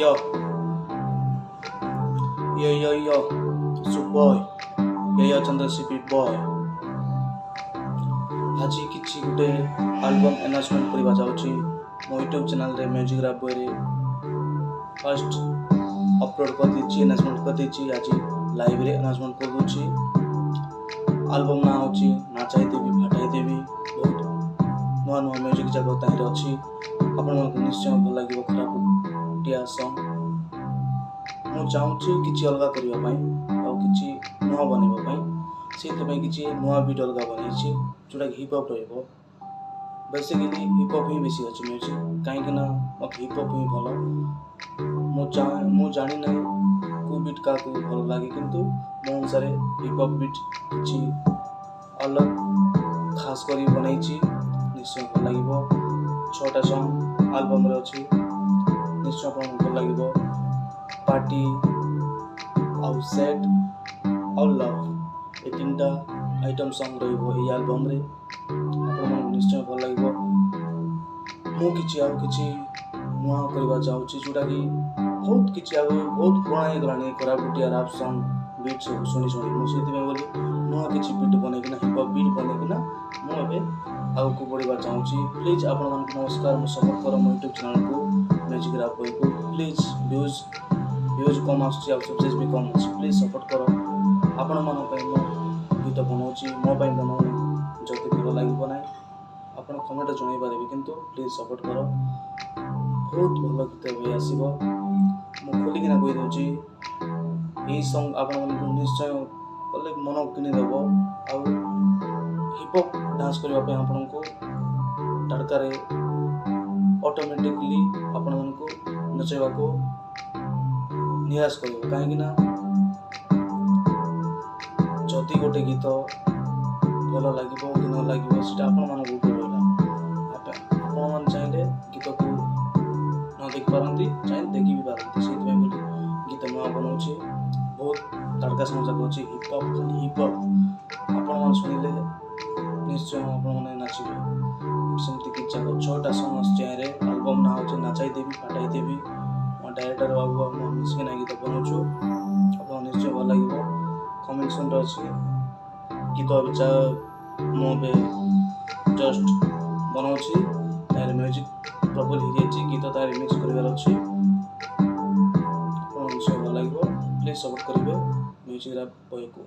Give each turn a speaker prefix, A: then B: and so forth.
A: Yo, yo, yo, yo, it's your boy, yo, yo, Chandra CP boy। ଆଜି କିଛି ଗୋଟେ album announcement କରିବା ଯାଉଛି ମୋ ୟୁଟ୍ୟୁବ୍ ଚ୍ୟାନେଲ୍ରେ। ମ୍ୟୁଜିକ୍ ରାପ୍ ବୟରେ ଫାର୍ଷ୍ଟ ଅପଲୋଡ଼ କରିଦେଇଛି, ଆନାଉନ୍ସମେଣ୍ଟ କରିଦେଇଛି। ଆଜି ଲାଇଭ୍ରେ ଆନାଉନ୍ସମେଣ୍ଟ କରିଦେଉଛି। ଆଲବମ୍ ନାଁ ହେଉଛି ନାଚାଇ ଦେବି ଫାଟାଇ ଦେବି। ବହୁତ ନୂଆ ନୂଆ ମ୍ୟୁଜିକ୍ ଯାକ ତାହିଁରେ ଅଛି। ଆପଣମାନଙ୍କୁ ନିଶ୍ଚୟ ଭଲ ଲାଗିବ। କୋରାପୁଟିଆ ସଙ୍ଗ୍। ମୁଁ ଚାହୁଁଛି କିଛି ଅଲଗା କରିବା ପାଇଁ ଆଉ କିଛି ନୂଆ ବନେଇବା ପାଇଁ। ସେଇଥିପାଇଁ କିଛି ନୂଆ ବିଟ୍ ଅଲଗା ବନେଇଛି, ଯେଉଁଟାକି ହିପ୍ ହପ୍ ରହିବ। ବେସିକାଲି ହିପ୍ ହପ୍ ହିଁ ବେଶୀ ଅଛି ମ୍ୟୁଜିକ୍, କାହିଁକିନା ମୋତେ ହିପ୍ ହପ୍ ହିଁ ଭଲ। ମୁଁ ଚାହେଁ, ମୁଁ ଜାଣିନାହିଁ କେଉଁ ବିଟ୍ କାହାକୁ ଭଲ ଲାଗେ, କିନ୍ତୁ ମୋ ଅନୁସାରେ ହିପ୍ ହପ୍ ବିଟ୍ କିଛି ଅଲଗା ଖାସ୍ କରି ବନେଇଛି। ନିଶ୍ଚୟ ଭଲ ଲାଗିବ। ଛଅଟା ସଙ୍ଗ୍ ଆଲବମ୍ରେ ଅଛି। ନିଶ୍ଚୟ ଆପଣଙ୍କୁ ଭଲ ଲାଗିବ। ପାର୍ଟି ଆଉ ସେଟ୍ ଆଉ ଲଭ୍, ଏ ତିନିଟା ଆଇଟମ୍ ସଙ୍ଗ୍ ରହିବ ଏଇ ଆଲବମ୍ରେ। ଆପଣମାନଙ୍କୁ ନିଶ୍ଚୟ ଭଲ ଲାଗିବ। ମୁଁ କିଛି ଆଉ କିଛି ନୂଆ କରିବା ଚାହୁଁଛି, ଯେଉଁଟାକି ବହୁତ କିଛି ଆଉ ବହୁତ ପୁରୁଣା ହେଇଗଲାଣି କୋରାପୁଟିଆ ରାପ୍ ସଙ୍ଗ୍ ବିଟ୍ ସବୁ ଶୁଣି ଶୁଣି। ମୁଁ ସେଇଥିପାଇଁ ବୋଲି ନୂଆ କିଛି ବିଟ୍ ବନେଇକିନା, ହିପ୍ ହପ୍ ବିଟ୍ ବନେଇକିନା ମୁଁ ଏବେ ଆଗକୁ ବଢ଼ିବା ଚାହୁଁଛି। ପ୍ଲିଜ୍, ଆପଣମାନଙ୍କୁ ନମସ୍କାର। ମୁଁ ସପୋର୍ଟ କର ମୋ ୟୁଟ୍ୟୁବ୍ ଚ୍ୟାନେଲ୍କୁ, ମ୍ୟୁଜିକ୍ ରାପ୍ ବୟକୁ ପ୍ଲିଜ୍। ଭ୍ୟୁଜ୍ କମ୍ ଆସୁଛି ଆଉ ସକ୍ସେସ୍ ବି କମ୍ ଅଛି। ପ୍ଲିଜ୍ ସପୋର୍ଟ କର। ଆପଣମାନଙ୍କ ପାଇଁ ମୁଁ ଗୀତ ବନାଉଛି, ମୋ ପାଇଁ ବନାଉନି। ଯଦି ଭଲ ଲାଗିବ ନାହିଁ, ଆପଣ କମେଣ୍ଟରେ ଜଣାଇ ପାରିବେ, କିନ୍ତୁ ପ୍ଲିଜ୍ ସପୋର୍ଟ କର। ବହୁତ ଭଲ ଗୀତ ଏବେ ଆସିବ। ମୁଁ ଖୋଲିକିନା କହିଦେଉଛି, ଏଇ ସଙ୍ଗ୍ ଆପଣମାନଙ୍କୁ ନିଶ୍ଚୟ କଲେ ମନ କିଣିଦେବ ଆଉ ହିପ୍ ହପ୍ ଡାନ୍ସ କରିବା ପାଇଁ ଆପଣଙ୍କୁ ଟଡ଼କାରେ ଅଟୋମେଟିକଲି ଆପଣମାନଙ୍କୁ ନଚେଇବାକୁ ନିରାଶ କରିବ। କାହିଁକିନା ଯଦି ଗୋଟେ ଗୀତ ଭଲ ଲାଗିବ କି ନ ଲାଗିବ, ସେଇଟା ଆପଣମାନଙ୍କ ଉପରେ ରହିଲା। ଆପଣମାନେ ଚାହିଁଲେ ଗୀତକୁ ନ ଦେଖିପାରନ୍ତି, ଚାହିଁଲେ ଦେଖି ବି ପାରନ୍ତି। ସେଇଥିପାଇଁ ବୋଲି ଗୀତ ନୂଆ ବନାଉଛି। ବହୁତ ତଡ଼କା ସଙ୍ଗ୍ ଯାକ ଅଛି। ହିପ୍ ହପ୍, ଖାଲି ହିପ୍ ହପ୍। ଆପଣମାନେ ଶୁଣିଲେ ନିଶ୍ଚୟ ଆପଣମାନେ ନାଚିବେ। ସେମିତି କିଛି ଯାକ ଛଅଟା ସଙ୍ଗ୍ ଆସୁଛି ଏରେ। ଆଲବମ୍ ନାଁ ହେଉଛି ନାଚାଇ ଦେବି ଫାଟାଇ ଦେବି। ମୋ ଡାଇରେକ୍ଟର ବାବୁ ଆଉ ମୁଁ ମିଶିକିନା ଗୀତ ବନାଉଛୁ। ଆପଣଙ୍କୁ ନିଶ୍ଚୟ ଭଲ ଲାଗିବ। କମିଂ ସୁନ୍ରେ ଅଛି ଗୀତ। ଏବେ ମୁଁ ଏବେ ଜଷ୍ଟ ବନାଉଛି। ତାର ମ୍ୟୁଜିକ୍ ପ୍ରପର୍ ହେଇଯାଇଛି। ଗୀତ ତାର ରିମିକ୍ସ କରିବାର ଅଛି। ଆପଣଙ୍କୁ ନିଶ୍ଚୟ ଭଲ ଲାଗିବ। ପ୍ଲିଜ୍ ସପୋର୍ଟ କରିବେ ମ୍ୟୁଜିକ୍ ରାପ୍ ବୟକୁ।